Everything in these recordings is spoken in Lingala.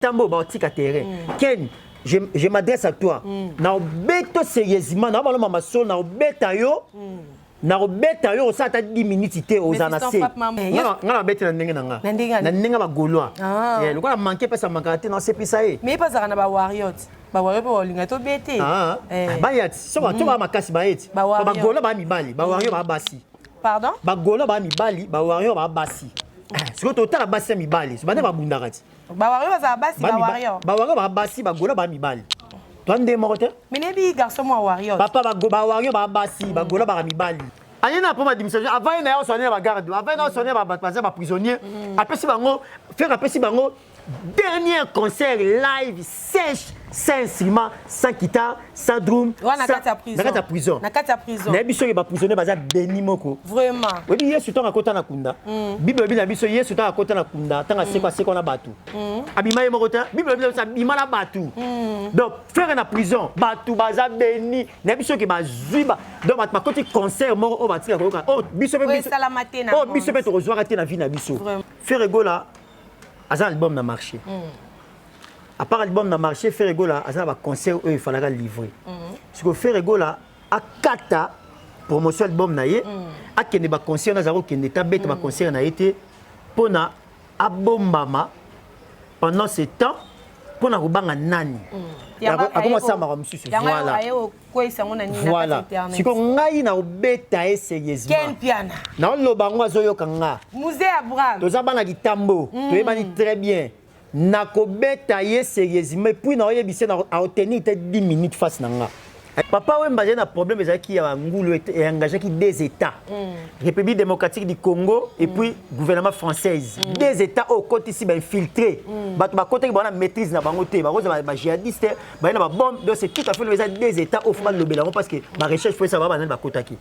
Tambo baotika terrain. Ken, je m'adresse à toi. Na obeto sérieusement, na baloma masolo, na obeta yo. Na obeta yo osala ata 10 minutes te, oza na se. Nga na beti na ndenge na nga. Na ndenge Na ndenge ba Gaulois. Ah. Eh, lokola manqué pesa manquaka te, na sepisa ye. Mais ye mpe azalaka na bawarriors, bawarriors mpe baolinga tobe te. Ah, Eh. bayati soki to ba makasi bayeti. Ba warrior. Ba Gaulois ba mibali, ba warrior ba basi. Pardon? Ba Gaulois ba mibali, ba warrior ba basi. Sikoyo totala basi ya mibali, so bande babundaka ti. Bawarriors bazala basi, bawarriors. Bawarrior ba basi, bagaulois ba mibali. Toa nde moko te. Mais nayebi garçon mwa warrior. Papa, bawarrior ba basi, bagaulois baka mibali. Aye na po badimisa, avant ye na ye osone bagarde, avant ye na osone baza baprisonnier, apesi bango Ferre, apesi bango dernier concert live sèche, sans instrument, sans guitare, sans drum. Wana na kati ya prison. Na kati ya prison. Na kati ya prison. Nayebi soki baprisonnier baza beni moko. Vraiment. Oyebi, Yesu ntango akota na kunda, Bible elobi na biso, Yesu ntango akota na kunda, ntango aseko, aseko na bato. Abima ye moko te. Bible elobi na biso abima na bato. Donc Ferre na prison, bato baza beni. Nayebi soki bazwi ba, donc bato bakoti concert moko oyo batika koyoka oyo biso mpe Oyo esalama te na oyo monde. Biso mpe tokozwaka te na vie na biso. Vraiment. Ferre Gola aza na album na marché. À part album na marché, Ferre Gola aza na baconcert oyo efalaka livrer. Sikoyo Ferre Gola akata promotion album na ye, akende baconcert na azala kokende te, abeta baconcert na ye te mpona abombama pendant ce temps, mpona kobanga nani akoma asamaka mosusu. Voilà. Aye kokweyisa yango na nini na Voilà. kati internet. Sikoyo ngai na kobeta ye Ken sérieusement. Piana. Naoloba yango, azoyoka nga. Musée Abraham. Toza bana kitambo, toyebani très bien. Nakobeta ye sérieusement, puis naoyebisa na aotenir te 10 minutes face na nga. Papa Wemba azali na problème, ezalaki ya bangulu, engageaki deux états, République démocratique du Congo et puis gouvernement française. Deux états oyo okotisi bainfiltré, bato bakotaki bango na maîtrise na bango te, bakozala bajihadiste, baye na babombe. Donc c'est tout à fait, eza deux états oyo faut balobela yango, parce que barecherche faut esala banani bakotaki.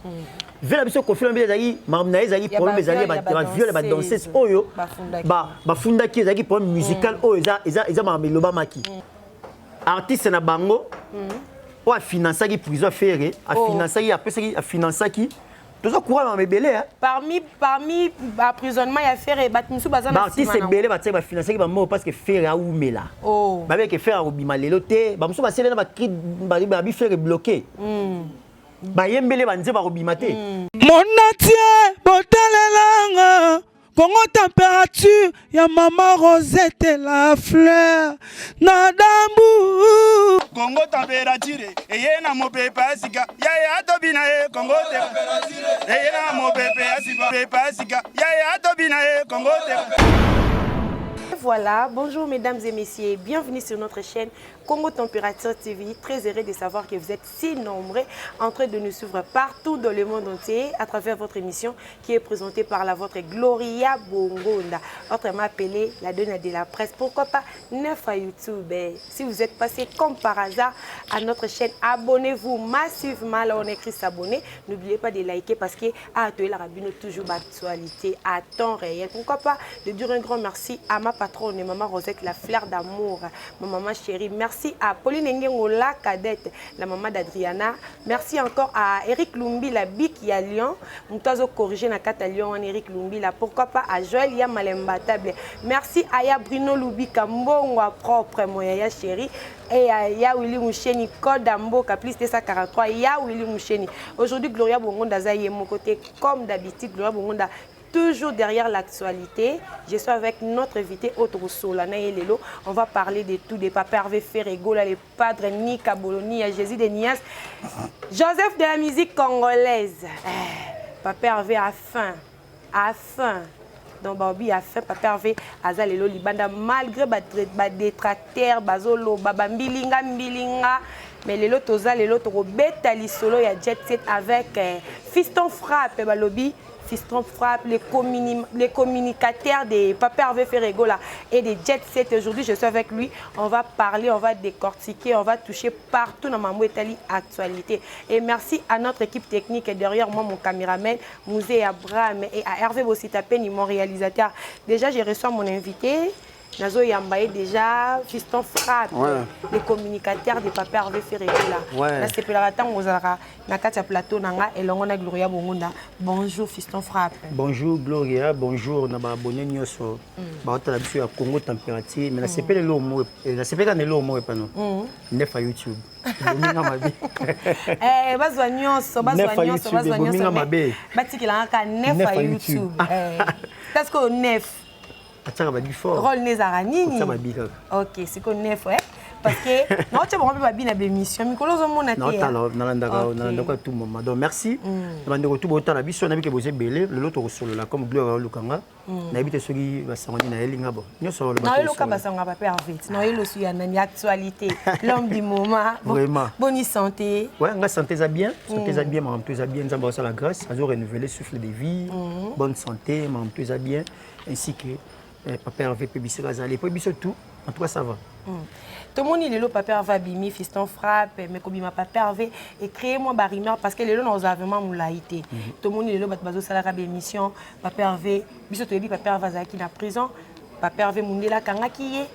Ve na biso Koffi Olomide, ezalaki makambo na ye, ezalaki problème, ezali ya baviol ya badanseuse oyo bafundaki, ezalaki problème musical oyo eza makambo elobamaki. Artiste na bango oyo afinansaki prison, Ferre afinansaki, apesaki, afinansaki. Toza courant makambo ebele. Parmi emprisonnement ya Ferre, bato mosusu baza na Baartiste ebele batiaki, bafinansaki bamoko parce que Ferre aumela. Babeke Ferre akobima lelo te. Bamosusu basele na bacri, babi Ferre bloqué, bayembele banze bakobima te. Monatie botalelanga Kongo Température ya mama Rosette la fleur na dambu. Kongo Température eye na mopepe ya sika, yaya tobina ye. Kongo eye na mopepe ya sika, pepe ya sika, yaya tobina ye. Kongo. Voilà, bonjour mesdames et messieurs, bienvenue sur notre chaîne Congo Température TV. Très heureux de savoir que vous êtes si nombreux en train de nous suivre partout dans le monde entier à travers votre émission qui est présentée par la vôtre Gloria Bongonda, autrement appelée la donna de la presse. Pourquoi pas neuf à YouTube? Eh, si vous êtes passé comme par hasard à notre chaîne, abonnez-vous massivement. Là, on écrit s'abonner. N'oubliez pas de liker parce que ah, la rabino toujours d'actualité à temps réel. Pourquoi pas de dire un grand merci à ma patronne, maman Rosette, la fleur d'amour, ma maman chérie. Merci à Pauline Ngengo, la cadette, la maman d'Adriana. Merci encore à Eric Lumbi, la bic ya Lyon. Mutazo corrigé na kata Lyon, Eric Lumbi, là. Pourquoi pas à Joël Yamalembatable. Merci à Ya Bruno Lubika, Mbongo propre, mon yaya chéri. Et à Ya Willy Moucheni, code Mboka, plus 243, Ya Willy Moucheni. Aujourd'hui, Gloria Bongonda, Zaye, mon côté, comme d'habitude, Gloria Bongonda, toujours derrière l'actualité. Je suis avec notre invité autre Solana et Lelo. On va parler de tout, des Papa Hervé Ferre Gola, les Padres Nika Boloni, Jésus de Nias, Joseph de la musique congolaise. Eh, Papa Hervé a faim, a faim. Donc baobi a faim, Papa Hervé aza lelo libanda malgré ba détracteur bazoloba bambilinga mbilinga. Mais lelo toza, lelo tokobeta lisolo ya jet set avec Fiston Frappe. Balobi Fiston Frappe, les communicateurs de Papa Hervé Ferre Gola et de Jet Set. Aujourd'hui, je suis avec lui. On va parler, on va décortiquer, on va toucher partout dans Mambo Etali actualité. Et merci à notre équipe technique et derrière moi, mon caméraman, Mouzé Abraham, et à Hervé Bossitapeni, mon réalisateur. Déjà, j'ai reçu mon invité. Nazo yamba ye déjà Fiston Frappe, le communicateur de Papa Hervé Ferre Gola. Nasepelaka ntango ozalaka na kati ya plateau na nga elongo na Gloria Bongunda. Bonjour Fiston Frappe. Bonjour Gloria, bonjour na baabonné nyonso baotala biso ya Congo Température. Mais nasepeli eloko moko, nasepelaka na eloko moko epano nefa YouTube ebominga mabe. Bazwa nyonso, bazwa nyonso, bazwa nyonso, mabe. Batikelanga kaka nefa YouTube parce que nef Atiaka babi fort. Rôle ne ezalaka nini? Otia babi kaka. Ok, sikoyo nef, parce que naotia bango mpe babi na bémission mikolo ozomona te. Naotala, nalandaka, nalandaka tout moment. Donc merci na bandeko tu botala biso. Nayebi ke boza ebele. Lelo tokosolola comme Gloire olukanga, nayebi te soki basango nini nayelinga bo nyonso. Nayeloka basango ya Papa Hervé, nayelosu ya nani, actualité, l'homme du moment. Vraiment. Boni santé? Ouais, nga santé eza bien, santé eza bien, makambo to eza bien. Nzambe azosala grâce, azo renouveler souffle de vie, bonne santé, makambo to eza bien, ainsi que Papa Hervé mpe bisika azali po biso tout. En tout cas, ça va. Tomoni lelo Papa Hervé abimi, Fiston Frappe, mais kobima Papa Hervé ecréer mwa barumeur, parce que lelo naozala vraiment molai te. Tomoni lelo bato bazosalaka baémission Papa Hervé. Biso toyebi Papa Hervé azalaki na prison. Papa Hervé, mundele akangaki ye,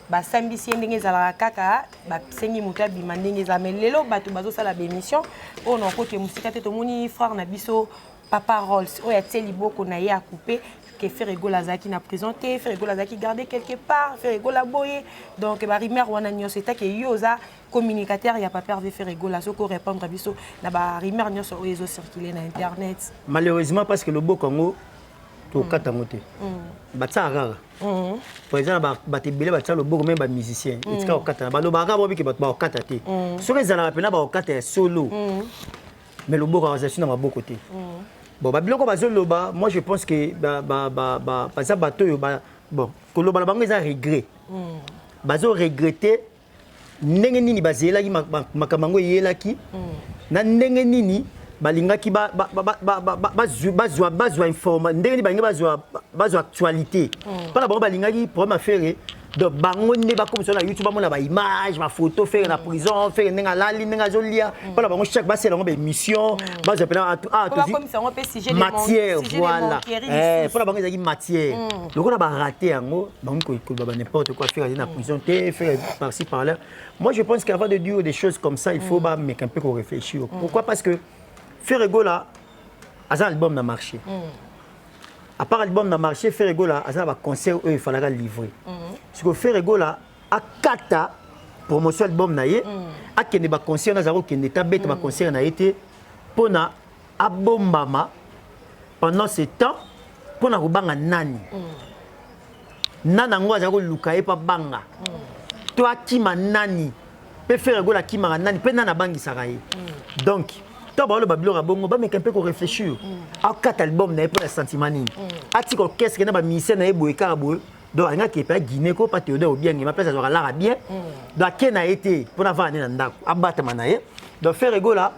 basambisi ye ndenge ezalaka kaka, basengi moto abima ndenge ezala. Mais lelo bato bazosala baémission oyo na okoke mosika te. Tomoni frère na biso Papa Rolls oyo atie liboko na ye acoupe ke Ferre Gola azalaki na prison te, Ferre Gola azalaki garde quelque part, Ferre Gola boye. Donc barumeur wana nyonso, etake yo oza communicateur ya Papa Hervé Ferre Gola, soki orépondre biso na barumeur nyonso oyo ezocircule na internet. Malheureusement, parce que loboko yango tokata yango te, batiaka kaka. Po eza na bato ebele batia loboko, même bamusicien etika kokatana, balobaka kaka bobike bato bakokata te. Soki ezalaka mpena bakokata ya solo, mais loboko azali na maboko te. Bon, babiloko bazoloba, moi je pense que baza bato oyo, bon, koloba na bango eza regret. Bazo regretter ndenge nini bazelaki makambo yango eyelaki, na ndenge nini balingaki bazwa informa, ndenge nini balingi bazwa actualité mpona bango. Balingaki problème affaire, donc bango nde bakomisa na YouTube, bamona baimage, bafoto Ferre na prison, Ferre ndenge alali, ndenge azolia. Mpona bango chaque basala yango baémission, bazwa mpena matière. Voilà, mpona bango ezalaki matière. Lokola baraté yango, bango koloba ba n'importe quoi, Ferre azali na prison te, Ferre par-ci par là. Moi je pense qu'avant de dire des choses comme ça, il faut bameka un peu koréfléchir. Pourquoi? Parce que Ferre Gola aza album na marché. À part album na marché, Ferre Gola aza na baconcert oyo efalaka livrer. Sikoyo Ferre Gola akata promotion album na ye, akende baconcert, naza kokende te, abeta baconcert na ye te mpona abombama pendant ce temps, mpona kobanga nani? Nani yango aza koluka ye mpo abanga to akima nani? Mpe Ferre Gola akimaka nani? Mpe nani abangisaka ye? Donc to baoloba biloko ya bongo, bameka mpe koréfléchir. Akata album na ye mpo na sentiment nini? Atika orchestre na bamusicien na ye boye kaka boye. Donc alingaki epe aguine ko pa Théodore Obiangema, place azwaka lara bien. Donc ake na ye te mpona avanda nde na ndako, abatama na ye. Donc Ferre Gola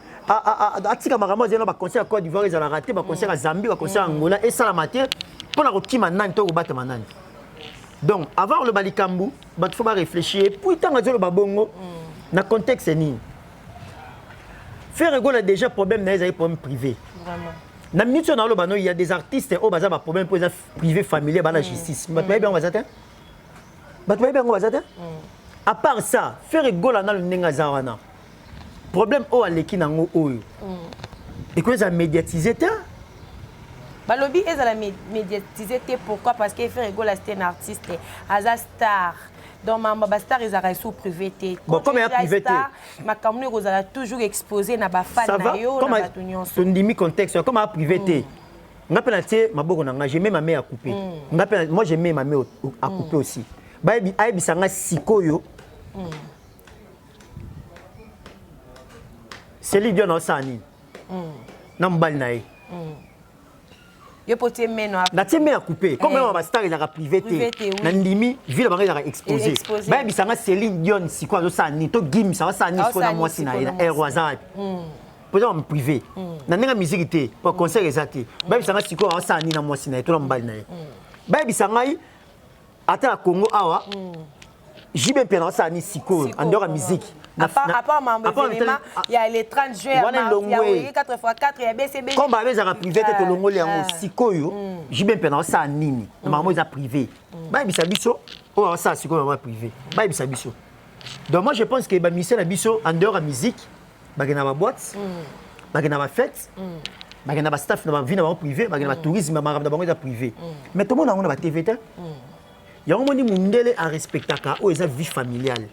atika makambo azali na baconcert ya Côte d'Ivoire ezalaka te, baconcert ya Zambie, baconcert ya Angola esalama te, mpona kokima nani to kobatama nani? Donc avant oloba likambo, bato faut baréfléchir. Et puis ntango azoloba bongo, na contexte nini? Ferre Gola déjà problème na ye ezali problème privé. Na minute oyo naoloba no, il y a des artistes oyo baza baproblème mpo eza privé, familial, bana justice. Bato bayebi yango baza te, bato bayebi yango baza te. À part ça, Ferre Gola nano ndenge aza wana, problème oyo aleki nango oyo ekoki eza médiatise te. Balobi ezala médiatisé te. Pourquoi? Parce que Ferre Gola, c'est un artiste, aza star. Donc makambo bastar ezalaka esu privé te. Bon, comme eya privé te, makambo no ekozala toujours exposé na bafan na yo, na bato nyonso. Tondimi contexte, comme aya privé te, nga mpe natie maboko na nga, je mets ma main à couper. Nga mpe, moi je mets ma main à couper aussi. Bayebi ayebisa nga sikoyo Céline Dion aosala nini na mobali na ye. Yo po tie meno. Natie main à couper. Comme eh, bastar ezalaka privé te, na ndimi vie na bango ezalaka exposé. Bayebisa nga Céline Dion sikoyo azosala nini, to Gims azosala nini sikoyo na mwasi na ye na ero aza wapi, po eza privé na ndenge ya musique te, po concert eza te. Bayebisa nga sikoyo azosala nini na mwasi na ye to na mobali na ye. Bayebisa ngai ata na Congo awa, JB mpe na osala nini sikoyo en dehors ya musique. À part mambo événement ya le 30 juin. Wana elongwe. 4x4 ya BCB. Comme babe ezalaka privé te, tolongoli yango. Sikoyo JB mpe na osala nini na makambo eza privé? Bayebisa biso. Oyo asala sikoyo mama privé, bayebisa biso. Donc moi, je pense que bamusicien na biso, en dehors ya musique, bakende na baboîte, bakende na bafête, bakende na bastaff, na bavie na bango privé, bakende na batourisme, makambo na bango eza privé. Mais tomona yango na batv te. Yango moni, mundele arespectaka oyo eza vie familiale,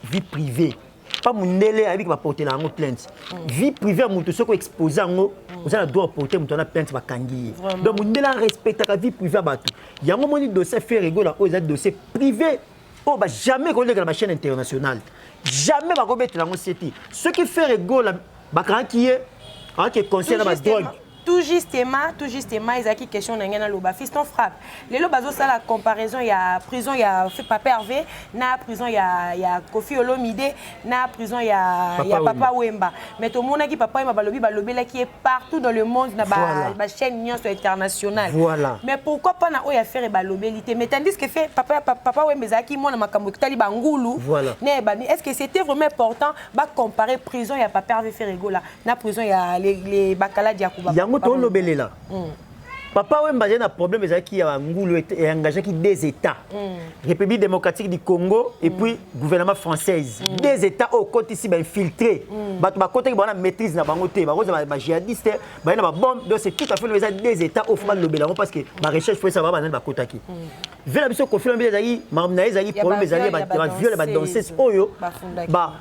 vie privée. Pa mundele ayebi ke baportela yango plainte. Vie privée ya moto, soki oexpose yango, oza na droit oporte moto wana plainte, bakangi ye. Donc mundele arespectaka vie privée ya bato. Yango moni, dossier Ferre Gola oyo eza dossier privé oyo bajamais koleka na bachaîne internationale, jamais bakobetela yango seti. Soki Ferre Gola bakangaki ye akaki conseil na badrogue. Tout justement, ezalaki question na ngai naloba. Fiston Frappe, lelo bazosala comparaison ya prison ya Papa Hervé na prison ya Kofi Olomide na prison ya Papa Wemba. Mais tomonaki Papa Wemba, balobi balobelaki ye partout dans le monde, na bachaîne nyonso internationale. Mais pourquoi pas na oyo affaire balobeli te? Mais tandis que fait Papa Wemba ezalaki mwana makambo etali bangulu. Ne est ce que c'était vraiment important bacomparer prison ya Papa Hervé Ferre Gola na prison ya les Bakala Diakuba? Yango tolobelela. Papa Wemba azali na problème, ezalaki ya bangulu, engageaki deux états, République démocratique du Congo et puis gouvernement française. Deux états oyo okotisi bainfiltré, bato bakotaki bango na maîtrise na bango te, bakozala bajihadiste, baye na babombe. Donc c'est tout à fait, eza deux états oyo faut balobela yango, parce que barecherche faut esala banani bakotaki. Ve na biso Kofi Olomide, ezalaki makambo na ye, ezalaki problème, ezali ya baviol ya badanseuse oyo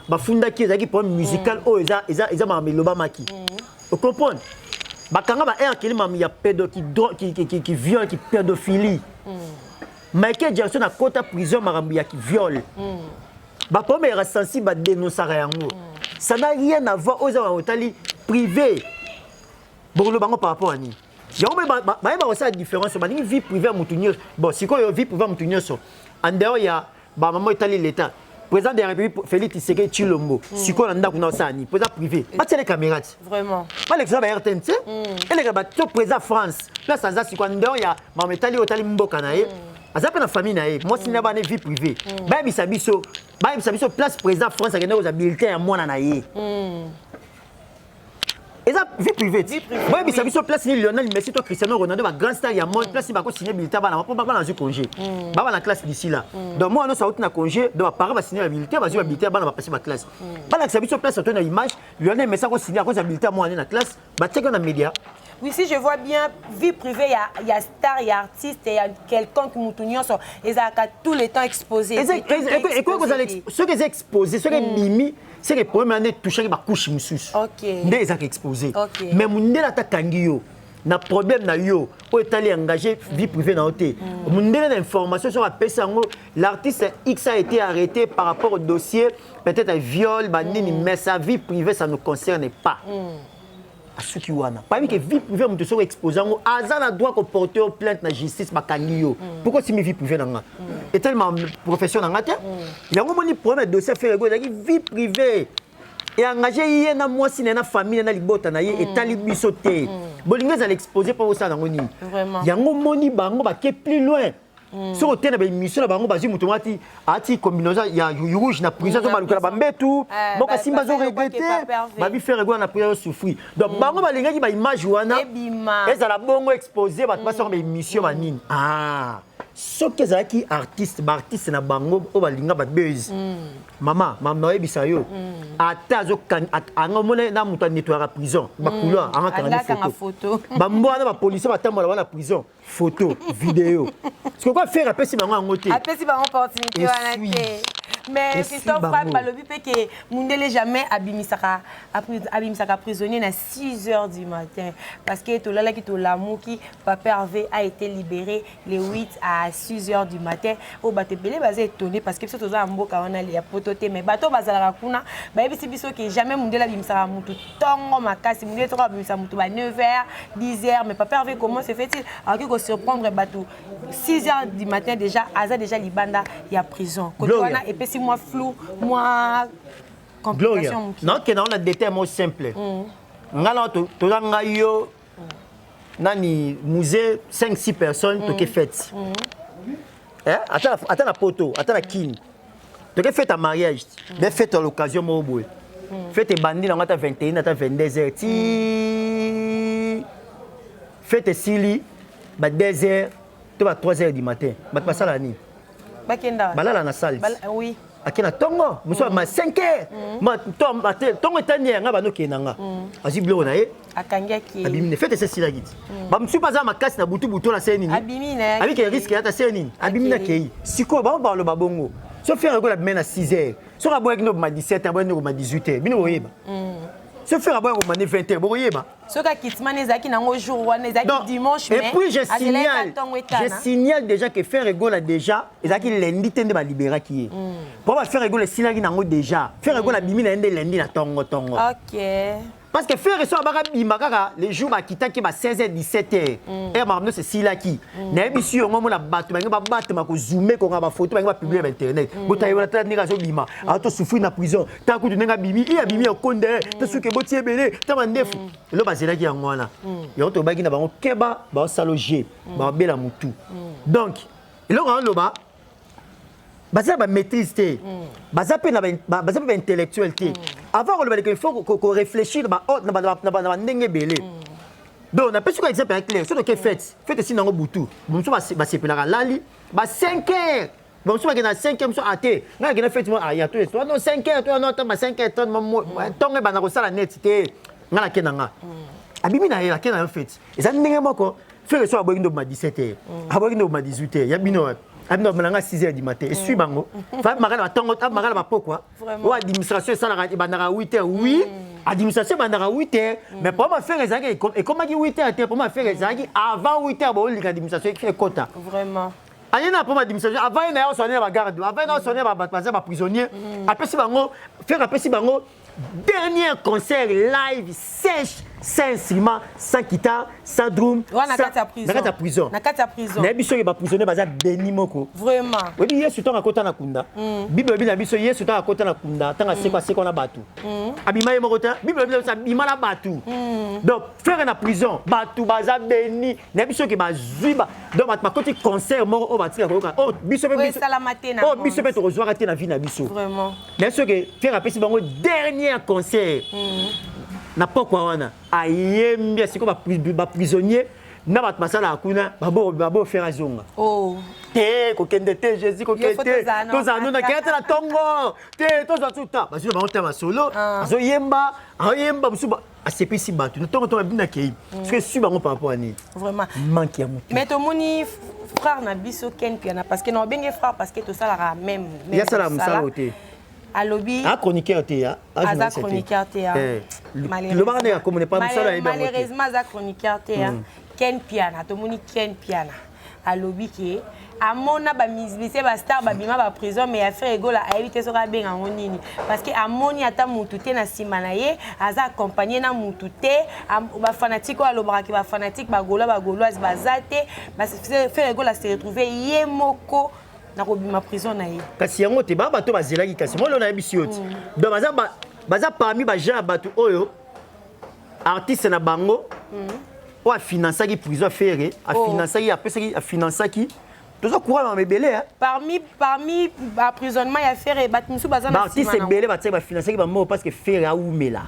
bafundaki, ezalaki problème musical oyo eza makambo elobamaki. Ocomprendre, bakanga ba R Kelly, makambo ya pédo qui viol, qui pédophilie. Michael Jackson akota prison, makambo ya viol. Baproblème ya sensible, badénonçaka yango. Ça n'a rien à voir. Oyo eza makambo etali privé, bokoloba bango par rapport à nini? Yango bayeba kosala différence. Balingi vie privée ya motu nyonso. Bon, sikoyo vie privée ya motu nyonso, en dehors ya bamama etali l'état, président de la République Félix Tshisekedi Tshilombo, sikoyo na ndako na osala nini? Président privé, batiele caméra ti. Balekisa ba RTNC, eleka bato. Président France, place aza sikoyo, en dehors ya mama etali oyo etali mboka na ye, aza mpe na famille na ye, mwasi na bana, vie privée. Bayebisa biso place président France akende kozwa bulletin ya mwana na ye. Eza vie privée ti. Boyebisa biso place nini Lionel Messi to Cristiano Ronaldo, bagrand star ya monde, place nini bakosigne bulletin bana, mpo bana bazwi congé, baba na classe d'ici là. Donc mwana nyonso auti na congé, donc baparent basigne babulletin, bazwi babulletin, bana bapasi baclasse. Balakisa biso place to na image Lionel Messi akosigne, akozwa bulletin mwana na classe, batiaki na média. Oui, si je vois bien, vie privée, il y a star, il y a artiste, il y a quelconque mutu nyonso, ezalaka tout le temps exposé. Ekoki kozala, soki eza exposé, soki ebimi, c'est que problème wana etouchaki bacouche mosusu nde ezalaka exposé. Mais mondele ata akangi yo na problème na yo oyo etali engagé vie privée na yo te, mondele na information soki apesi yango, l'artiste X a été arrêté par rapport au dossier peut-être un viol, banini, mais sa vie privée, ça ne concerne pas. Asuki wana, parmi que vie privée moto, soki expose yango, aza na droit koporter yo plainte na justice, bakangi yo. Pourquoi osimi vie privée na nga etalema profession na nga te? Yango moni, problème ya dossier Ferre Gola ezalaki vie privée, engage ye na mwasi na ye, na famille na libota na ye, etali biso te. Bolingo ezala exposé mpo osala yango nini? Yango moni, bango bake plus loin. Soki ote na baémission na bango, bazwi moto moko ati combinaison ya rouge na prison, azobalukela bambetu moko, asimba, azoregretter, babi Ferre Gola na prison, azosouffrir. Donc bango balingaki baimage wana ezala bongo exposé, bato basaka baémission banini. Ah, soki ezalaki artiste, baartiste na bango oyo balinga babuzz, mama mama, oyebisa yo, ata anga omona na moto anettoyaka prison, bacouloir, anga kanga photo, bambo wana, bapolicier batambola wana prison, photo, vidéo. Sikoyo Ferre apesi bango yango te. Apesi bango opportunité wana te. Mais Christophe Frappe, balobi mpe ke mundele jamais abimisaka prisonnier na 6 heures du matin, parce que tolalaki, tolamuki, Papa Hervé a été libéré le 8 à 6 heures du matin. Oyo bato ebele baza étonné, parce que biso toza na mboka wana ya poto te, mais bato bazalaka kuna bayebisi biso ke jamais mundele abimisaka mutu ntongo makasi. Mundele toko abimisa mutu ba 9 heures, 10 heures. Mais Papa Hervé, comment se fait-il akoki kosurprendre bato 6 heures du matin, déjà aza déjà libanda ya prison? Kote wana epesi mwa flou, mwa complication moke. Naokende yango na détail moko simple. Nga na toza, ngai, yo, nani, musée, 5 6 personnes, toke fête, ata na poto, ata na Kini, toke fête ya mariage, be fête ya l'occasion moko boye. Fête ebandi nango ata 21, ata 22 heures, ti fête esili ba 2 heures to ba 3 heures du matin. Bato basala nini? Bakenda Balala na salle. Oui. Ake na ntongo mosu ma 5 heures, ntongo etandi yanga, banokende na nga, azwi biloko na ye. Akangi, akei. Abimi ne fête ese esilaki ti. Bamosusu mpe aza makasi na butu butu na se nini. Abimi na ye. Abiki risque ata se nini, abimi na kei. Sikoyo bango baloba bongo, so Ferre Gola abimi na 6 heures, soki aboyaki nde obima 17 heures, aboyaki nde obima 18 heures, bino boyeba. So Ferre aboyaki kobima nde 20 heures, bokoyeba. Soki akitimani ezalaki nango jour wana ezalaki dimanche. Et puis je signale déjà que Ferre Gola déjà ezalaki lundi te nde balibéraki ye. Mpo ba Ferre Gola esilaki nango déjà, Ferre Gola abimi na ye nde lundi na ntongo ntongo. Parce que Ferre so abaka bima kaka le jour bakitaki ba 16 h 17 h, heure makambo nyonso esilaki. Nayebi si yango omona bato bange babatama kozume konga bafoto, bange bapublier na internet. Botaye wana, tala ndenge azobima, azotosouffrir na prison, tala kutu ndenge abimi, i abimi akonde te, soki eboti ebele ta mandefu. Elo bazelaki yango wana, yango tobaki na bango keba, baosala oge babela motu. Donc eloko aloba, baza na bamaîtrise te, baza mpe baza mpe baintellectuel te. Avant koloba leke, il faut koréfléchir na bandenge ebele. Donc napesi ko exemple ya clair: soki oke fête, fête esili nango butu, mosusu basepelaka lali ba 5 heures, bamosusu bakende na 5 heures, mosusu ate ngai nakende fête mo aya to to no 5 heures to no to ba 5 heures to ntongo ebanda kosala neti te. Ngai nakende na nga, abimi na ye, akende na yo fête. Eza ndenge moko, Ferre so aboyaki nde obima 17 heures, aboyaki nde obima 18 heures, ya bino abino obima na nga 6 heures du matin, esui bango fa makala batongo, makala bapokwa. Oyo administration esalaka ebandaka 8 heures. Oui, administration ebandaka 8 heures, mais po baFerre ezalaki ekomaki 8 heures te. Po baFerre ezalaki avant 8 heures, baolinga administration ekota. Aye na po administration, avant ye na ye osone na bagarde, avant ye na osone bato baza baprisonnier, apesi bango, Ferre apesi bango dernier concert live sèche, sans instrument, sans guitare, sans drum. Na kati ya prison. Na kati ya prison. Na kati ya prison. Nayebi soki baprisonnier baza beni moko. Oyebi Yesu ntango akota na kunda, Bible elobi na biso, Yesu ntango akota na kunda, ntango asekwa, asekwa na bato. Abima ye moko te. Bible elobi na biso abima na bato. Donc Ferre na prison, bato baza beni. Nayebi soki bazwi donc bato bakoti concert moko oyo batika koyoka oyo biso mpe oyo biso mpe tokozwaka te na vie na biso. Nayebi soki Ferre apesi bango dernier concert na pokwa wana, ayembi. Sikoyo baprisonnier na bato basalaka kuna babo Ferre azonga te, kokende te, Jésus kokende te, tozala no nakende te na ntongo te, tozwa tu ta bazwi na bango te masolo. Azoyemba, azoyemba, mosusu asepesi bato na ntongo ntongo abimi nakei. Soki esui bango par rapport à nini? Manque ya motu. Mais tomoni frère na biso Ken Piana, parce que na obenge frère parce que tosalaka même. Ye asalaka mosala te. Alobi A chroniqueur te. Aza chroniqueur te. Lobaka ndenge akomone pa mosala. Ayebi. Malheureusement aza chroniqueur te. Ken Piana, tomoni Ken Piana alobi ke amona bamusicien, bastar babima baprison, mais ya Ferre Gola ayebi te soki abenga yango nini, parce que amoni ata mutu te na nsima na ye, aza accompagné na mutu te. Bafanatique oyo alobaka ke bafanatique bagaulois, bagauloise baza te. Ferre Gola se retrouve ye moko na kobima prison na ye. Kasi yango te, baa bato bazelaki. Kasi molo nayebisi yo ti, donc baza parmi bagenre ya bato oyo artiste na bango oyo afinansaki prison. Ferre afinansaki, apesaki, afinansaki. Toza courant na ebele. Parmi baemprisonnement ya Ferre, bato mosusu baza na baartiste ebele batiaki, bafinansaki bamoko parce que Ferre aumela.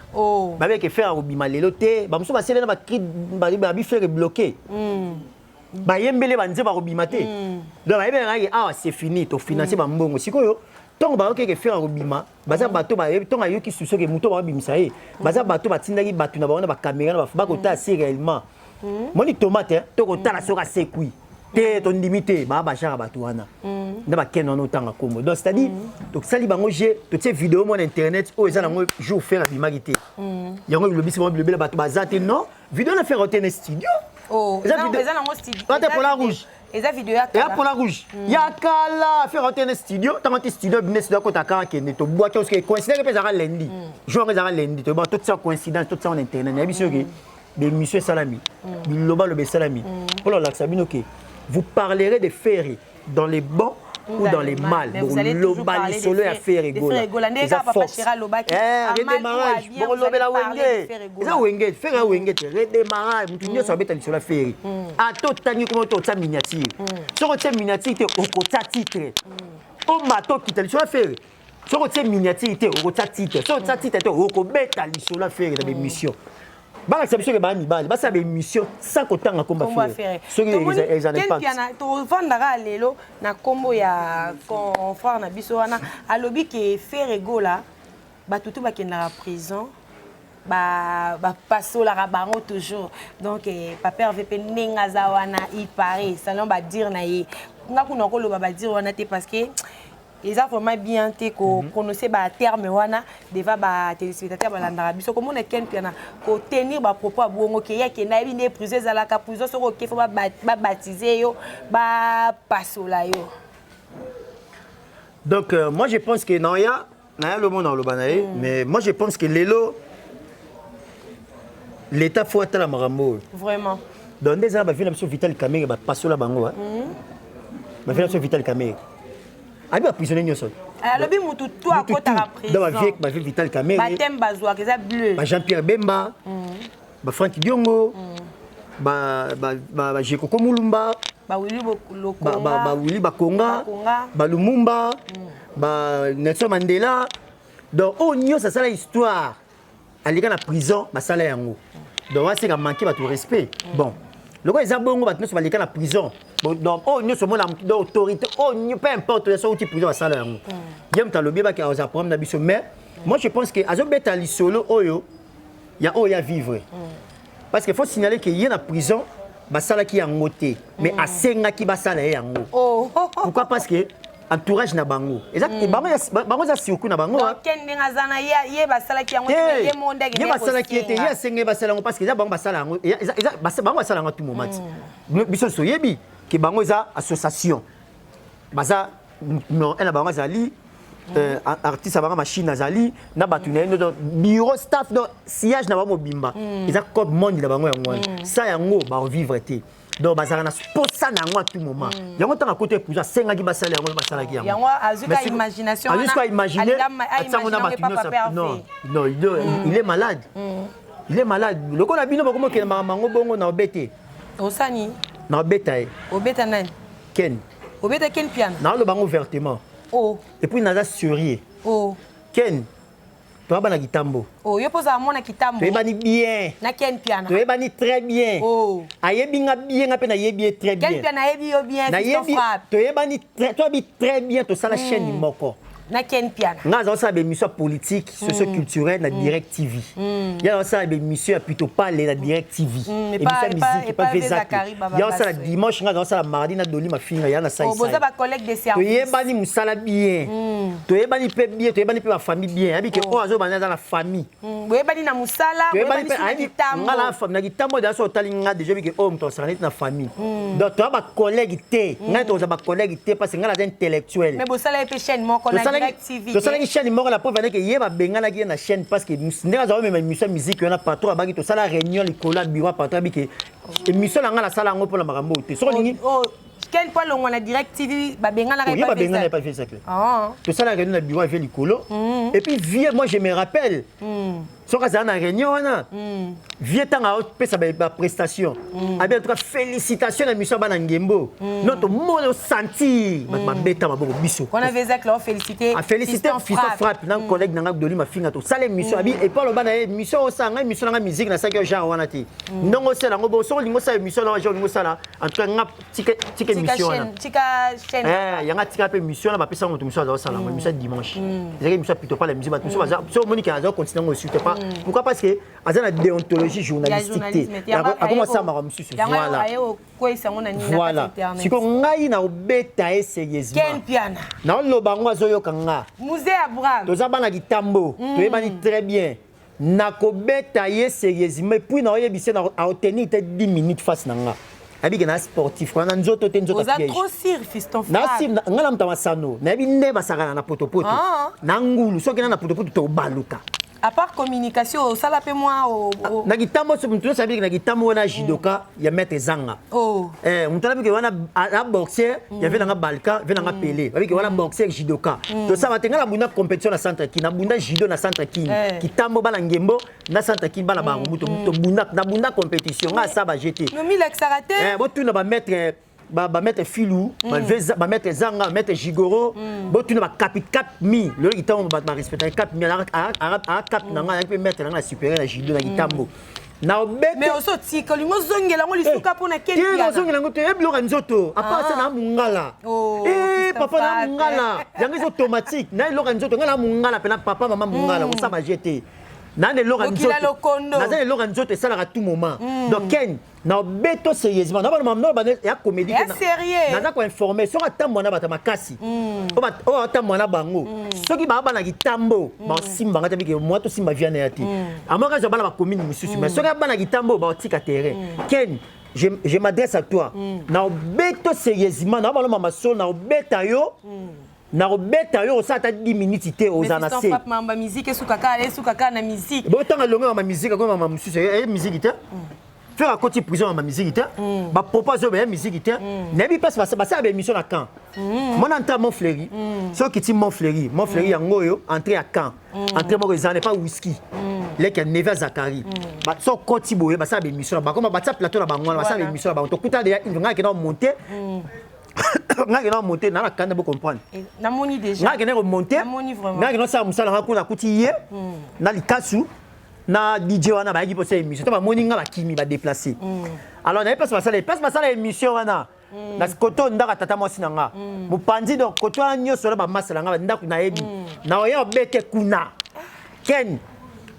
Babeke Ferre akobima lelo te. Bamosusu basele na bacri babi Ferre bloqué, bayembele banzembo akobima te. Donc bayebelakaki awa c'est fini, tofinanse bambongo. Sikoyo ntongo bayokeke Ferre akobima, baza bato bayebi. Ntongo ayoki susu ke moto bakobimisa ye, baza bato batindaki bato na bango na bacaméra na bakotala si réellement moni tomate to kotala soki asekwi te, tondimi te. Baa bagenre bato wana nde bakende wana otanga kombo. Donc c'est à dire tosali bango je totie video mo na internet oyo eza nango jour Ferre abimaki te. Yango bilobisi bango, bilobela bato baza te. Non, video na Ferre te na studio. Eza nango studio. Ate pola rouge. Eza video ya kala. Eya pola rouge ya kala. Ferre te na studio, ntango te studio bine studio akota kaka akende. Tobwaki oske coïncidence mpe ezalaka lundi, jour yango ezalaka lundi. Toyeba totia coïncidence, totia na internet. Nayebi soki bémission esalami, bilobaloba esalami mpona kolakisa bino ke vous parlerez de Ferre dans les bons ou dans les mal. Boloba lisolo ya Ferre Gola eza force, redémarrage. Bokolobela Wenge, eza Wenge, Ferre ya Wenge te, redémarrage. Motu nyonso abeta lisolo ya Ferre, ata otangi koma to otia miniature. Soki otia miniature te, okotia titre omata okita lisolo ya Ferre. Soki otie miniature te, okotia titre. Soki otia titre te, okobeta lisolo ya Ferre na bémission. Balakisa biso ke baya mibali, basala baémission sans kotanga komba Ferre, soki eza na impact. Tovandaka lelo na nkombo ya confrère na biso wana, alobi ke Ferre Gola, bato to bakendaka prison, bapasolaka bango toujours. Donc papa Hervé mpe ndenge aza wana, il paraît, selon badires na ye, nga kuna koloba badires wana te, parce que eza vraiment bien te koprononcer baterme wana devant batéléspectateur balandaka biso. Komona Ken Mpiana kotenir bapropos ya bongo, ke ye akende, ayebi nde prison ezalaka. Prison, soki oke, fo babaptiser yo, bapasola yo. Donc moi je pense que naoya naya lomo na oloba na ye, mais moi je pense que lelo l'État faut atala makambo oyo. Vraiment. Donc nde eza na bavieux na biso Vital Kamerhe, bapasola bango, bavieux na biso Vital Kamerhe abi baprisonnier nyonso. Alobi mutu to akotaka prison, bavieux Vital Kamerhe, bateme bazwaka eza bleu. Ba Jean Pierre Bemba, ba Frank Diongo, ba Jekoko Mulumba, bawili. Bawili Bakonga, balumumba, ba Nelson Mandela. Donc oyo nyonso asala histoire, aleka na prison, basala yango. Donc waseka manquer bato respect. Bon, lokola eza bongo, bato nyonso baleka na prison. Bon, donc oyo nyonso omona donc autorité oyo, peu importe so outi prison, basala yango. Ye moto alobi baki aza problème na biso, mais moi je pense que azobeta lisolo oyo ya oyo ya vivre, parce que faut signaler que ye na prison basalaki yango te, mais asengaki basala ye yango. Pourquoi? Parce que entourage na bango eza bango eza circuit na bango. Ndenge aza na ye, basalaki yango te, ye mo ndenge. Ye basalaki ye te, ye asengeli basala yango, parce que eza bango basala yango, bango basala yango tout moment ti. Biso toyebi ke bango eza association, baza numéro 1 na bango azali artiste ya bango, machine azali na bato na ye, donc bureau, staff, donc sillage na bango mobimba eza code monde na bango. Yango wana sa yango bavivre te, donc bazalaka na posa na yango à tout moment. Yango ntango akota epusa, asengaki basala yango, basalaki yango. Yango azwika imagination. Azwika imagine atiango na bato nyonso. Non, non, il est malade, il est malade. Lokola bino bakomokende makambo yango bongo, na obete. Osani. Na obeta ye. Obeta nani? Ken. Obeta Ken Piana? Naoloba yango ouvertement. Oh. Et puis naza sérieux. Oh. Ken, toyaba na kitambo. Oh, yo mpoza mona kitambo. Toyebani bien. Na Ken Piana. Toyebani très bien. Oh. Ayebi nga bien, nga mpe nayebi ye très bien. Ken Piana ayebi yo bien. Nayebi, toyebani, toyebi très bien. Tosala chaîne moko. Na Ken Piana. Nga aza kosala baémission ya politique, socioculturelle na Direct TV, ye aza kosala baémission ya plutôt pale na Direct TV, émission ya musique epa Vezak. Ya kosala dimanche, nga aza kosala mardi na Doli Mafinga ya na Saisai. Bacollègue de service. Toyebani mosala bien, toyebani mpe bien, toyebani mpe bafamille bien. Ayebi ke oyo azobanda aza na famille. Boyebani na mosala. Toyebani mpe nga na kitambo deja. So otali nga deja, oyebi ke oyo moto asala neti na famille. Donc toya bacollègue te, ngai tokozala bacollègue te, parce que ngai naza intellectuel. Mais bosala ye mpe chaîne moko na Direct TV. Tosalaki chaîne moko. La preuve andeke ye babenganaki ye na chaîne, parce que ndenge azala omema émission ya musique wana, patron abaki tosala réunion likolo ya bureau, patron abiki émission na ngai nasala yango mpona makambo oyo te. Soki olingi Quel point longwa na Direct TV, babenganaka? Ye babengana ye pa vie Saclé. Tosala réunion na bureau ya vie likolo. Et puis vieux, moi je me rappelle, soki azala na réunion wana, vieux ntango aopesa baprestation, abi: "En tout cas félicitation na mission ya bana Ngembo." Non, tomoni osentir bato babeta maboko biso. Wana Vezac félicité. Afélicité Fiston Frappe na collègue nanga Doli Mafinga. Tosala émission, abi epo aloba na ye émission osala ngai émission nanga musique nasalaki yo genre wana te, ndongo osala yango bo. Soki olingi osala émission na genre olingi osala, en tout cas nga tika émission wana. Tika chaîne. Yanga tika mpe émission wana, bapesa moto mosusu aza osala yango. Émission ya dimanche ezalaki émission ya plutôt pas la musique. Bato mosusu baza so omoni ke aza continuer yango osu te. Pas pourquoi? Parce que aza na déontologie journalistique te, akoma osala makambo mosusu. Voilà, voilà. Sikoyo ngai na obeta ye sérieusement, naoloba yango, azoyoka nga. Musée Abraham. Toza bana kitambo, toyebani très bien. Nakobeta ye sérieusement, et puis naoyebisa aotenir te 10 minutes face na nga. Ayebi ke na sportif wana nzoto te, nzoto. Oza trop sûr, Fiston. Nga na moto ya masano, nayebi nde basakana na potopoto na ngulu. Soki na potopoto, tobaluka. À part communication, osala mpe mwa? Na kitambo, moto nyonso ayebiki na kitambo wana judoka ya maître Zanga. Moto alabiki wana na boxer ya ve nanga Balka, ve nanga Pele, babiki wana boxer judoka. Tosala te. Nga nabunda compétition na centre Kini, nabunda judo na centre Kini, kitambo, bana Ngembo na centre Kini, bana Barumbu, tobunda, nabunda compétition. Nga asa baje te. Nomilakisaka te. Botuna bamaître, bamaître Filu, bamaître Zanga, bamaître Gigoro, botuna bacapi cap mi lelo kitambo, bato barespectaka cap mi. Aa cap na nga, ayaki mpe maître na nga na supérieur na judo na kitambo. Na obete. Mais oso tika olingi ozongela yango lisuka mpo na Ken Mpiana. Te ozongela yango te, ebiloko ya nzoto. À part ça na mungala. Oh, eh papa na mungala. Yango eza automatique. Na eloko ya nzoto nga na mungala pena papa mama mungala osala ba te. Na na eloko ya nzoto. Naza na eloko ya nzoto esalaka tout moment. Donc Ken na obeto sérieusement na bana na bana ya comédie ya sérieux naza ko informer soki atambwa na bato makasi oyo atambwa na bango soki baa bana kitambo baosimba nga te bike mwa tosimba via na ya te amoka azwa bana bacommune mosusu, mais soki abana kitambo baotika terrain. Ken, je m'adresse à toi, na obeto sérieusement, na bana mama so, na obeta yo, na kobeta yo, osala ata 10 minutes te, oza na se. Mamba musique esukaka, esukaka na musique. Botanga longo mama musique akomi mama mosusu ye musique te. Ferre akoti prison, mama musique te. Bapropos oyo baya musique te. Nayebi place basala baémission na camp mona entrée Mont Fleury. Soki okiti Mont Fleury, Mont Fleury yango oyo entrée ya camp, entrée moko eza pa whisky leki ya neve ya Zakari. So okoti boye, basala baémission na bango, batia plateau na bango wana, basala baémission na bango. Tokuta deya, ngai akenda komonte, ngai akenda komonte na kanda, bocomprendre. Namoni déjà. Ngai akende komonte. Namoni vraiment. Ngai akende kosala mosala nga kuna, akuti ye na likasu na DJ wana, bayaki mposa émission to bamoni nga, bakimi, badéplace. Alors naye place basala, place basala émission wana na koto ndako ya tata mwasi na nga mopanzi. Donc koto wana nyonso wana bamasala nga bandako, nayebi na oya obete kuna. Ken,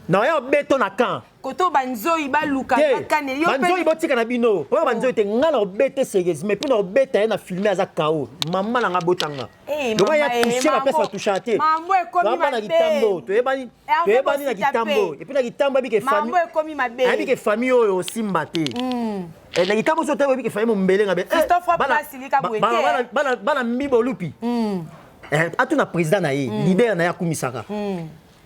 na oya obeto na camp. Koto banzoi baluka. Te. Bakaneli yo. Banzoi botika na bino mpo banzoi te. Nga na obete sérieusement, mpo na obeta ye na filme, aza kao mama na nga botanga. Eh, lokola mama, ya eh, touche bapesa mambo. batouchaka te. Mambo ekomi Toyeba na mabe. kitambo, toyebani. Hervé Toyebani na Bosita kitambo pe. et puis na kitambo ayebi ke Mambo famille ekomi mabe. ayebi ke famille oyo osimba te. Eh, na kitambo so te, oyebi ke famille mombele nga be eh, Christophe Place lika boye te, eh. bana mbibo olupi. Eh, atuna président na ye, leader na ye akumisaka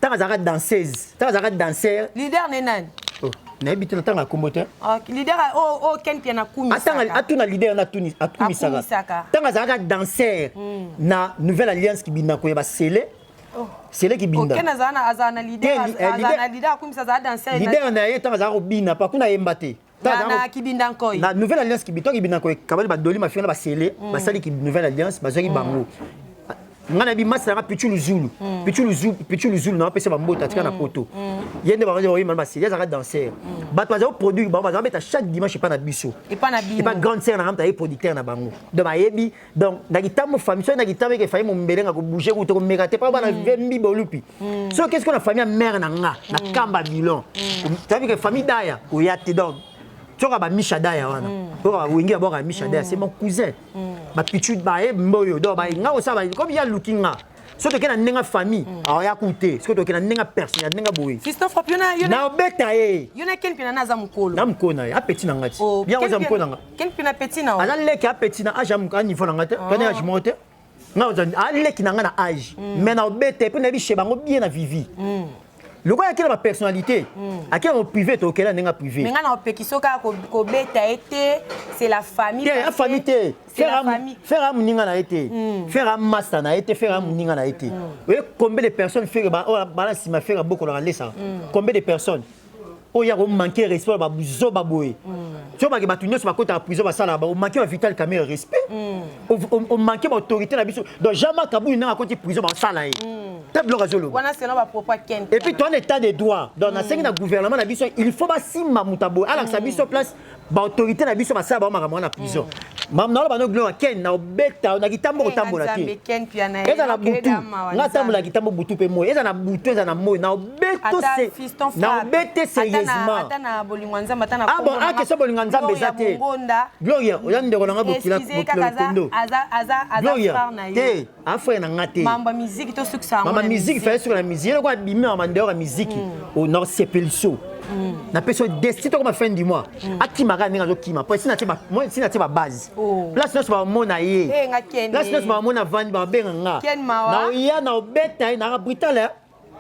ntango azalaka danseuse, ntango azalaka danseur. Leader ne nani? Oh, nayebi te, na ntango akombo te. Ah, leader oyo Ken Mpiana Atanga akumisaka. Atuna leader na atuni akumisaka. Akumisaka. Ntango azalaka danseur na Nouvelle Alliance Kibinda koyeba sele sele Kibinda. Ken azala na leader. Te, azala na leader akumisa, azala danseur. Leader na ye ntango azalaka kobina pa kuna, yemba te. Ntango na Kibinda Nkoi. Na Nouvelle Alliance Kibinda, ntango Kibinda koye kabali badoli mafinga na basele basali ki Nouvelle Alliance, bazwaki bango. Ngai nayebi masi nanga Pichu Luzulu, Pichu Luzulu, Pichu Luzulu na bapesa bambota atika na poto. Ye nde bango oyemba na basele, azalaka danseur. Bato bazala produire bango, bazala beta chaque dimanche epa na biso. Epa na bino. Epa grande sœur na nga, moto aye producteur na bango. Donc bayebi. Donc na kitambo famille, soki na kitambo eke famille mombelenga kobouge kuta komeka te mpo bana ve mbiba olupi. Soki qu'est-ce que na famille ya mère na nga na kamba bilon, toyebi ke famille daya koya te. Donc soka bamisha daya wana, oyo bawengi babwaka misha daya, c'est mon cousin bapichu baye mboyo. Donc nga kosala comme ya luki nga, soki toke na ndenge famille, aoya ku te. Soki toke na ndenge personnel, na ndenge boye, Fiston Frappe, yo na yo na na obeta ye. Yo na Ken Mpiana aza mokolo. Na mokolo na ye, apeti na nga ti. Oh, Bien, Ken oza mokolo na nga. Ken Mpiana petit na o. Aza leki, apeti na âge a niveau na nga te, tone âge moko te. Nga oza aleki na nga na âge, mais na obeta mpe nayebi chez bango bien na vivi. Lokola akela bapersonnalité, akela mo privé, tokela ndenge privé. Mais nga na opekisi kaka kobeta ye te, c'est la famille. Te, parce ya famille que te. C'est la famille. Ferre a moninga na ye te, Ferre a master na ye te, Ferre a moninga na ye te. Oye combien de personnes Ferre oyo bala nsima Ferre abokolaka lesaka, combien de personnes oyo ya komanke respect babuzoba boye? So bake bato nyonso bakotaka prison, basalaka ba omanke ba Vital Kamerhe respect, omanke baautorité na biso. Donc Jean-Marc Kabund ndenge akoti prison, basala ye te biloko azoloba. Wana selon bapropos ya Ken. Et puis toi, en état de droit, donc nasengi na gouvernement na biso, il faut basimba moto aboye, alakisa biso place baautorité na biso basala bango makambo wana na prison. Mamu na bano gloire Ken, na obeta na kitambo kotambola te. Ken Mpiana Eza na butu, nga tambola kitambo butu mpe moi, eza na butu, eza na moi, na obeto Ata se Fiston na Frappe, obete sérieusement. Ata na bolingo ya Nzambe, ata na Ah bon, kombo na ah, question bolingo ya Nzambe eza te. Mongonda. Gloria oza ndeko na nga, bokila. Excusez Bokila kaka aza lokondo. aza Gloria frère na yo. te, afrère na nga te. Mambo ya musique tosukisa yango. Mama Na musique fallait soki na musique eloko abimi na mandeo ya musique na osepeli so napesi yo desti tokoma fin du mois, akimaka ndenge azokima po esi natie babase. Oh. Place nyonso bamona ye. Eh, nga Ken, Place eh. nyonso bamona vandi, babenga nga. Ken mawa. Na oya na obeta ye naka brutal.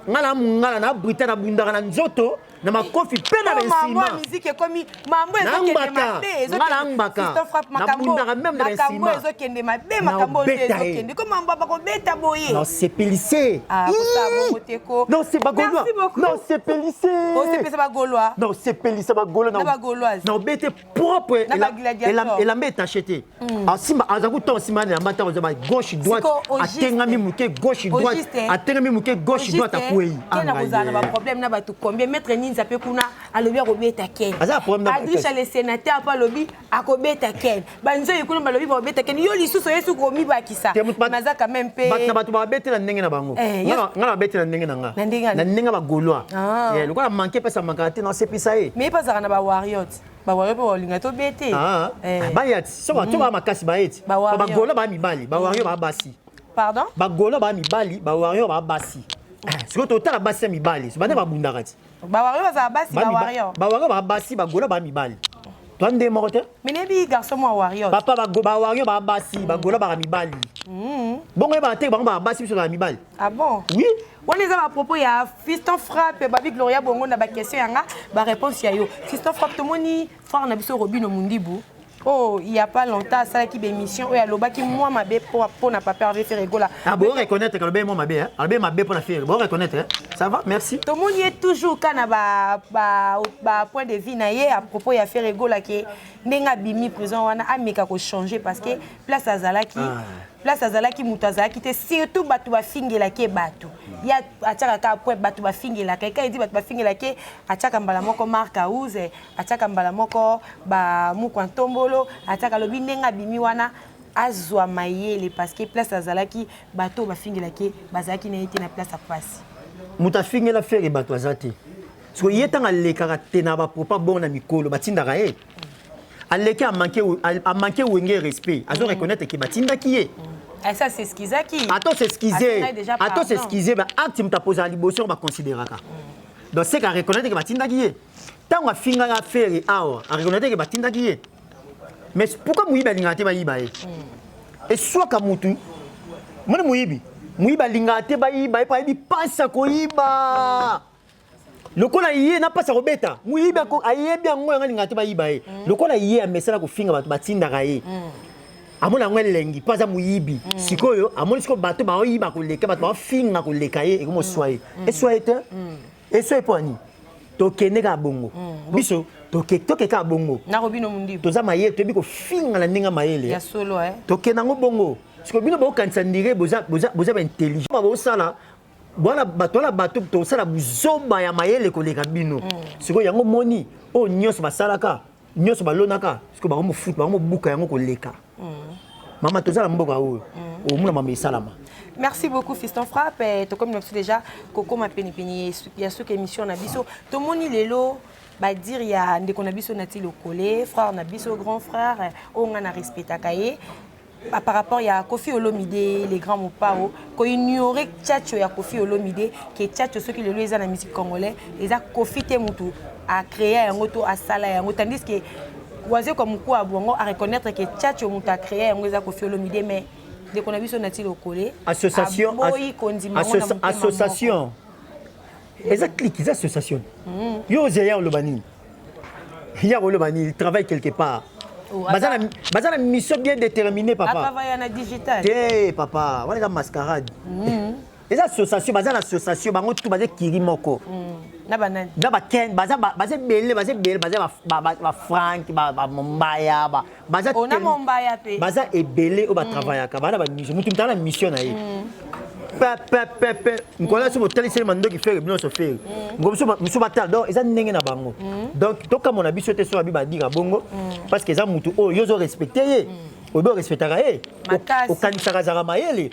Nga na mongala na brutal, nabundaka na nzoto, na makofi mpe na Oh, mambo ya bensima. musique ekomi mambo ezokende Nambaka. mabe. Nga nambaka. Fiston Frappe, makambo Nabundaka même na makambo bensima. ezokende mabe, Na makambo oyo obeta ye. ezokende ko mambo bakobeta boye. Na osepelise. Ah, kosala bongo te ko. Non, c'est bagaulois. Merci beaucoup. Non, sepelise. Osepelisa bagaulois. Non, sepelisa bagaulois. Na bagauloise. Na obete propre. Na bagladiator. Elamba etaché te. Asimba aza kuta osimba na elamba ntango ozaba gauche droite. Siko, au juste. Atengami moke gauche droite. Juste. Atengami moke gauche droite, akwei. Ken akozala na baproblème na bato combien, maître? Te. Nginza mpe kuna alobi akobeta Ken. Adrisha le sénateur mpe alobi akobeta Ken. Banzoi kuna balobi bakobeta Ken. Yo lisusu oye suki komibakisa. Naza quand même mpe bato na bato babete na ndenge na bango. Eh, nga na babete na ndenge na nga. Na ndenge ya bagaulois. Ah. Eh, lokola manke epesa mankaka te nasepisa ye. Mais ye mpe azalaka na bawarriors. Bawarriors mpe balinga tobete. Ah. Eh. Baya ti soki mm. makasi baye ti. Bagaulois baa mibali, bawarriors baa basi. Pardon? Bagaulois baa mibali, bawarriors baa basi. Sikoyo totala basi ya mibali, bande babundaka ti. Bawario bazala basi, bawario. Bawario ba basi, bagola ba mibali. Toi nde moko te? Mais nebi garçon moi wario. Papa ba ba wario ba basi, bagola ba mibali. Bongo ba te bango ba basi biso ba mibali. Ah bon? Oui. Wana eza ba propos ya Fiston Frappe, babi Gloria Bongo na ba question yanga, ba réponse ya yo. Fiston Frappe tomoni frère na biso Robino Mundibu. Oh, il y a pas longtemps asalaki ba émission oyo alobaki mwa mabe mpo na papa Hervé Ferre Gola. Ah bon, reconnaître que alobi mwa mabe, hein? Alobi mabe mpo na Ferre. Bon reconnaître, hein? Ça va, merci. Tomoni ye toujours ka na ba ba ba point de vue na ye à propos ya Ferre Gola ke ndenge abimi prison wana ameka ko changer parce que place azalaki ah. Place azalaki moto azalaki te, surtout bato bafingelaki ye bato ye atiaka kaka point bato bafingelaka ye. Quand il dit bato bafingelaki ye, atiaka mbala moko Marc House, atiaka mbala moko ba Mukwa Ntombolo, atiaka alobi ndenge abimi wana azwa mayele parce que place azalaki bato oyo bafingelaki ye bazalaki na ye te na place ya pasi. Moto afingela Ferre bato aza te. Siko ye ntango alekaka te na ba propos bongo na mikolo batindaka ye. Aleki a manqué Wenge respect. Azo reconnaître que batindaki ye. Ah, ça s'excusaki. Ato s'excuser. Ato s'excuser ba acte moto aposaka liboso ba considéraka. Donc c'est qu'à reconnaître que batindaki ye. Ntango afingaka Ferre awa, a reconnaître que batindaki ye. Mais pourquoi moyibi alingaka te bayiba ye? Eswaka mutu. Moni moyibi. Moyibi alingaka te bayiba ye mpo ayebi mpasi ya koyiba. Lokola ye na mpasi ya kobeta, moyibi ayebi yango, yango alingaka te bayiba ye. Lokola ye amesala kofinga bato batindaka ye. Amoni yango elengi mpo aza moyibi. Sikoyo amoni sikoyo bato baoyiba koleka, bato baofinga koleka ye, ekomi oswa ye. Eswa ye te. Eswa ye mpo ani? Tokende kaka bongo. Biso toke kaka bongo. Na Robino Mundibu. Toza mayele, toyebi kofinga na ndenge ya mayele. Ya solo, eh. Tokende yango bongo. Sikoyo bino bokanisa ndire boza boza boza ba intelligent. Bosala bwana bato wana, bato tosala buzoba ya mayele koleka bino. Sikoyo yango moni oyo nyonso basalaka, nyonso balonaka, sikoyo bango mofutu, bango mobuka yango koleka. Mama, toza na mboka oyo omona mama esalama. Merci beaucoup Fiston Frappe. Tokomi na biso déjà kokoma penepene ya suka émission na biso. Tomoni lelo badire ya ndeko na biso Nati Lokole, frère na biso, grand frère oyo nga na respectaka ye, par rapport ya Kofi Olomide, les grands mopao, koignore tchatcho ya Kofi Olomide, ke tchatcho soki lelo eza na musique congolais, eza Kofi te mutu acréa yango to asala yango, tandis que Wazekwa Mokua bongo a reconnaître que tchatcho mutu acréa yango eza Kofi Olomide. Mais ndeko na biso Nati Lokole association aboyi kondima yango na motema. Association eza clique, eza association. Yo ozela ya oloba nini? Ya koloba nini? Il travaille quelque part. Oh, baza na mission bien déterminée, papa. Atravaille na digital. Te papa, wana eza mascarade. Eza association, baza na association, bango tu baza kiri moko. Na banani? Na baken baza baza ebele, baza ebele, baza bafrank, bamombaya, baza Oh, na Mombaya mpe. Baza ebele oyo batravaillaka, baza na bamission. Mutu mutu aza na mission na ye. Pe pe pe pe nkola so botaliseli mandoki Ferre, bino nyonso Ferre ngo biso batala. Donc eza ndenge na bango. Donc tokamona biso te so babi badira bongo, parce que eza mutu oyo yo ozorespecte ye, oyebi orespectaka ye. Makasi. Okanisaka azalaka mayele,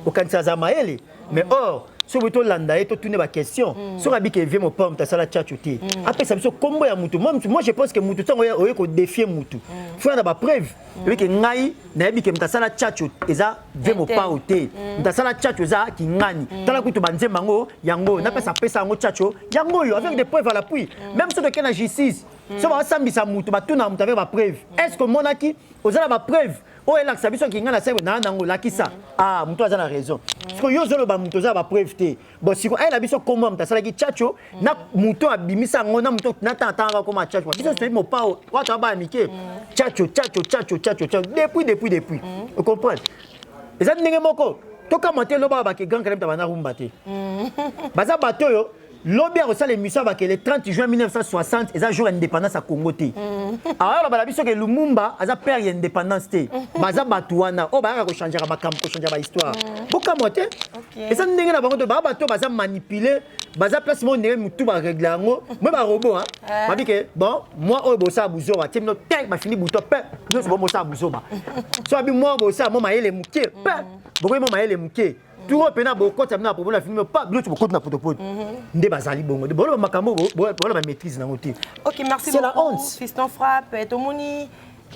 okanisaka azala mayele, mais or soki boyi tolanda ye, totune baquestion. Soki abiki evie mopao, moto asala tchatcho te, apesa biso kombo ya mutu. Moi je pense que mutu ntango oye kodéfier mutu, faut ya na bapreuve. Oyebi ke ngai nayebi ke moto asala tchatcho eza vie mopao te, moto asala tchatcho eza kingani. Tala kutu banzemba yango, yango napesa, apesa yango tchatcho yango oyo avec des preuves à l'appui. Même soki toke na justice, so basambisa mutu, batuna mutu avec bapreuve: est ce que omonaki, oza na bapreuve oyo elakisa biso kinga na seko na nango? Lakisa. Ah, moto aza na raison. Sikoyo yo ozoloba moto oza na bapreuve te. Bon, sikoyo ayela biso kombo ya moto asalaki tchatcho, na moto abimisa yango, na moto na tanga tanga koma tchatcho. Biso toyebi mopao wato abaya mike, tchatcho, tchatcho, tchatcho, tchatcho, tchatcho depuis, depuis, depuis. Ocomprendre? Eza ndenge moko. Tokamwa te, lobaka bake grand Kallé bana rumba te. Baza bato oyo. Lobi akosala émission abake le 30 juin 1960 eza jour ya indépendance ya Congo te. Awa aloba na biso ke Lumumba aza père ya indépendance te. Baza bato wana oyo bayaka kochangeaka makambo, kochangeaka bahistoire. Bokamwa te. Eza ndenge na bango te, baa bato baza manipule, baza place moko ndenge motu baregle yango moi barobo babi ke bon moi oyo bosala buzoba tie bino te, bafini buto pe nyonso bo bosala buzoba so babi moi bosala mo mayele moke pe bokoyi mo mayele moke turo mpena bokota bino na problème, afini pa bino ti bokoti na potopoto nde bazali bongo, boloba makambo, boloba maîtrise nango te. Ok, merci. C'est la beaucoup. honte. Fiston Frappe, tomoni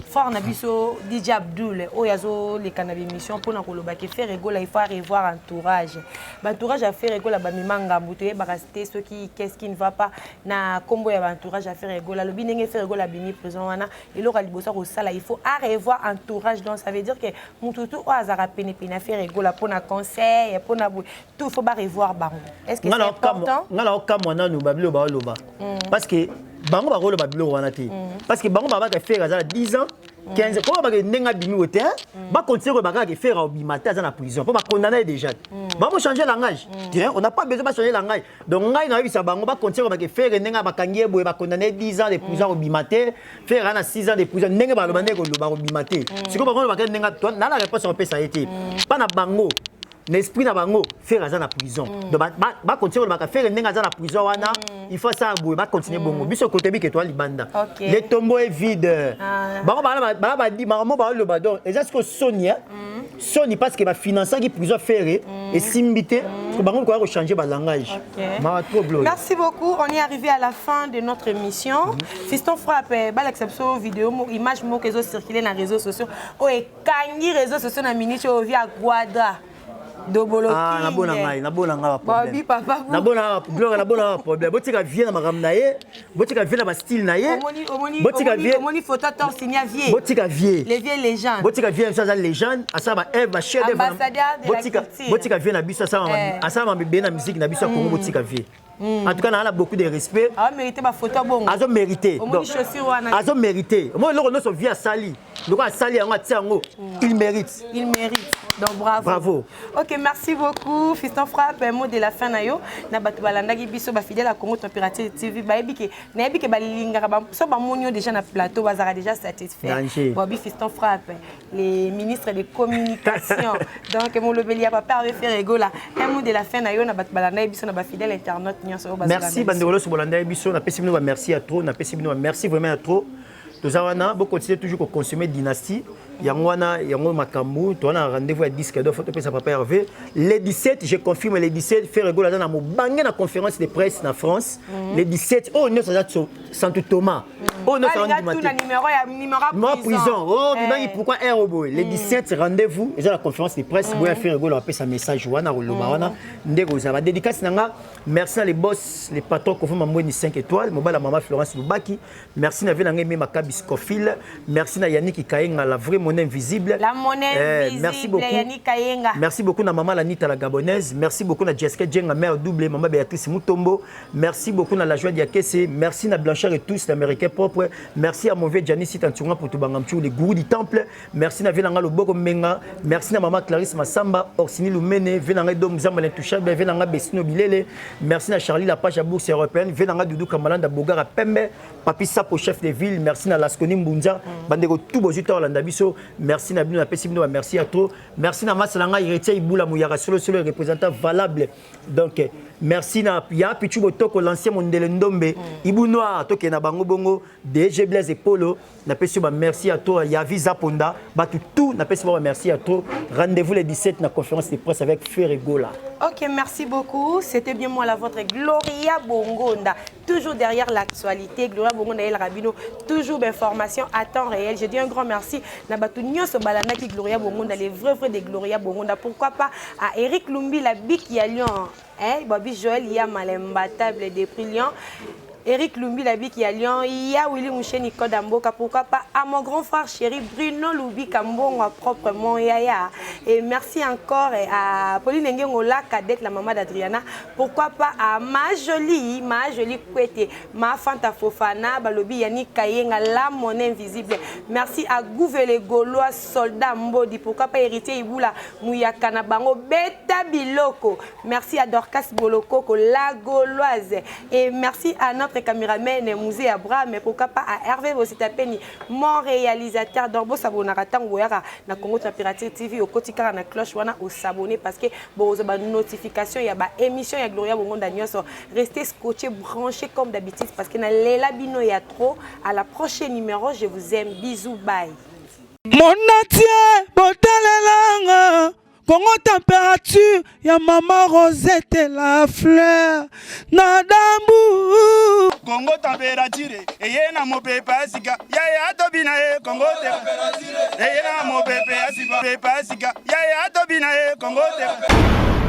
frère na biso DJ Abdul oyo azoleka na bémission mpona koloba ke Ferre Gola, il faut revoir entourage, baentourage ya Ferre Gola bamema ngambu. Toyebaka te soki qu'est-ce qui ne va pas na nkombo ya baentourage ya Ferre Gola. Alobi ndenge Ferre Gola abimi prison wana, eloko ya liboso akosala, il faut arevoir entourage. Donc ça veut dire que motu tu oyo azalaka penepene ya Ferre Gola mpona conseil, mpona boye, tout, il faut barevoir bango. Est ce que c'est important? Nga na okamwa nanu babiloko baoloba, parce que bango bakoloba biloko wana te, parce que bango babaka Ferre aza na 10 ans, 15 ans, koma bake ndenge abimi oyo te, bacontinue koyeba kaka ke Ferre obima te, aza na prison mpo bakondamna ye déjà. Bango changer langage te, on n'a pas besoin bachanger langage. Donc ngai nayebisa bango bacontinue koyeba ke Ferre, ndenge bakangi ye boye, bakondamna ye 10 ans de prison, obima te. Ferre aza na 6 ans de prison, ndenge baloba, ndenge koloba kobima te. Sikoyo bango lobaka ndenge na la réponse akopesa ye te mpa na bango, na esprit na bango Ferre aza na prison. Donc bacontinue kolobaka Ferre ndenge aza na prison wana, il faut asala boye, bacontinue bongo. Biso kotoyebi ke toa libanda, le tombeau est vide. Bango baa badi makambo baoloba. Donc eza sikoyo soni, soni, parce que bafinansaki prison Ferre, esimbi te, bango koya kochange balangage. Mawa trop, Gloria. Merci beaucoup. On est arrivé à la fin de notre émission. Fiston Frappe, balakisa biso vidéo, image moko ezo circuler na réseaux sociaux. Oyo ekangi réseaux sociaux na minute oyo, via Guadra. Dobolo. Ah, nabona ngai, nabona ngai. Babi papa. Nabona Gloria, nabona ngai problème. Botika vie na makambo na ye, botika vie na bastyle na ye. Botika vie. Omoni photo torse nia vie. Botika vie. Les vieux légendes. Botika vie biso, aza légende, asala ba œuvre, ba chef d'œuvre. Ambassadeur de la culture. Botika vie na biso, asala mabebe na musique na biso ya Congo, botika vie. En tout cas, na beaucoup de respect. Ah, mérité ba photo bongo. Azo mérité. Omoni chaussure wana. Azo mérité. Moi eloko nyonso vie asali. Loko asali yango, atia yango, il mérite. Il mérite. Donc bravo. Bravo. Ok, merci beaucoup. Fiston Frappe, un mot de la fin na yo. Na bato balandaki biso, ba fidèle à Congo Température TV, bayebi ke nayebi ke balingaka ba so bamoni yo déjà na plateau, bazalaka déjà satisfait. Danger. Bobby Fiston Frappe, les ministres de communication. Donc molobeli ya papa Hervé Ferre Gola. Un mot de la fin na yo na bato balandaki biso, na ba fidèle internaute nyonso oyo bazolanda Merci biso. Bandeko nyonso bolanda biso, napesi bino bamerci ya trop, napesi bino bamerci vraiment ya trop. Toza wana, bocontinue toujours koconsommer Dynastie. Yango wana, yango makambo toza na rendez-vous ya disque d'or, faut topesa papa Hervé le 17. Je confirme, le 17, Ferre Gola aza na mobange na conférence de presse na France le 17. Oyo nyonso aza Santo Thomas, oyo nyonso Balinga andima tuna te. Numéro ya numéro ya Moi prison oh bibangi. Pourquoi air boye le 17, rendez-vous eza la conférence de presse boya, Ferre Gola apesa message wana, koloba wana nde kozala badédicace na nga. Merci na les boss, les patrons Kofi Mambweni 5 étoiles, mobala mama Florence Lubaki. Merci na vie na ngai Mema Kabi Scofield. Merci na Yannick Kayenga, la vraie monnaie invisible. La monnaie invisible. Merci beaucoup. Yannick Kayenga. Merci beaucoup na maman Lanita la Gabonaise. Merci beaucoup na Jessica Djenga, mère double, maman Béatrice Mutombo. Merci beaucoup na la joie d'Iakese. Merci na Blanchard et tous, l'Américain propre. Merci à mon vieux Gianni Sitantunga pour Tubangamchu, les gourous du temple. Merci na Venanga Loboko Menga. Merci na maman Clarisse Massamba, Orsini Lumene, Venanga Dom Zamba l'intouchable, Venanga Bessino Bilele. Merci na Charlie la page à bourse européenne, Venanga Doudou Kamalanda Bogara Pembe, Papi Sapo chef de ville. Merci na Lasconi Mbunza, Bandeko tout bozuta Olanda biso. Merci na bino, na pesi bino, merci à trop. Merci na Masalanga Héritier Ibula Mouyara solo solo, représentant valable. Donc merci na ya Pichu Botoko, l'ancien mondele Ndombe, Ibu Noir, toke na bango bongo, DG Blaise et Polo, na pesi ba merci à toi, Yavi Zaponda, batu tout, na pesi ba merci à toi. Rendez-vous le 17 na conférence de presse avec Ferre Gola. Ok, merci beaucoup. C'était bien moi, la vôtre, Gloria Bongonda. Toujours derrière l'actualité. Gloria Bongonda et Rabino. Toujours d'informations à temps réel. Je dis un grand merci. Na batu nyonso balandaki Gloria Bongonda, les vrais vrais de Gloria Bongonda. Pourquoi pas à Eric Lumbi, la bic ya Lyon. Hein? Bobby Joël Yama, l'imbattable des brilliants. Eric Lumbi Labiki à Lyon, Ya Willy Moucheni Kodamboka, pourquoi pas à mon grand frère chéri Bruno Lubika Mbongo proprement Yaya. Et merci encore à Pauline Ngengola, cadette, la maman d'Adriana. Pourquoi pas à ma jolie, ma jolie Kwete, ma Fanta Fofana, Balobi Yannick Kayenga, la monnaie invisible. Merci à Gouvele Gaulois, soldat Mbodi, pourquoi pas héritier Iboula, Mouyaka Bango, Beta Biloko. Merci à Dorcas Bolokoko, la Gauloise. Et merci à notre caméraman Mouzé Abraham, mais pourquoi pas à Hervé Bositapeni, mon réalisateur. Donc, bosabonner tango boyaka na Congo Température TV, okoti kaka na cloche wana osabonner parce que bon, ba notification ya ba émission ya Gloria Bongonda nyonso. Restez scotché, branché comme d'habitude parce que na lela bino ya trop. À la prochaine numéro, je vous aime. Bisous, bye. Monatie botalelanga Congo température ya mama Rosette la fleur na dambu. Congo température eye na mopepe ya sika yaya tobina ye Congo eye na mopepe ya sika yaya tobina ye Congo te.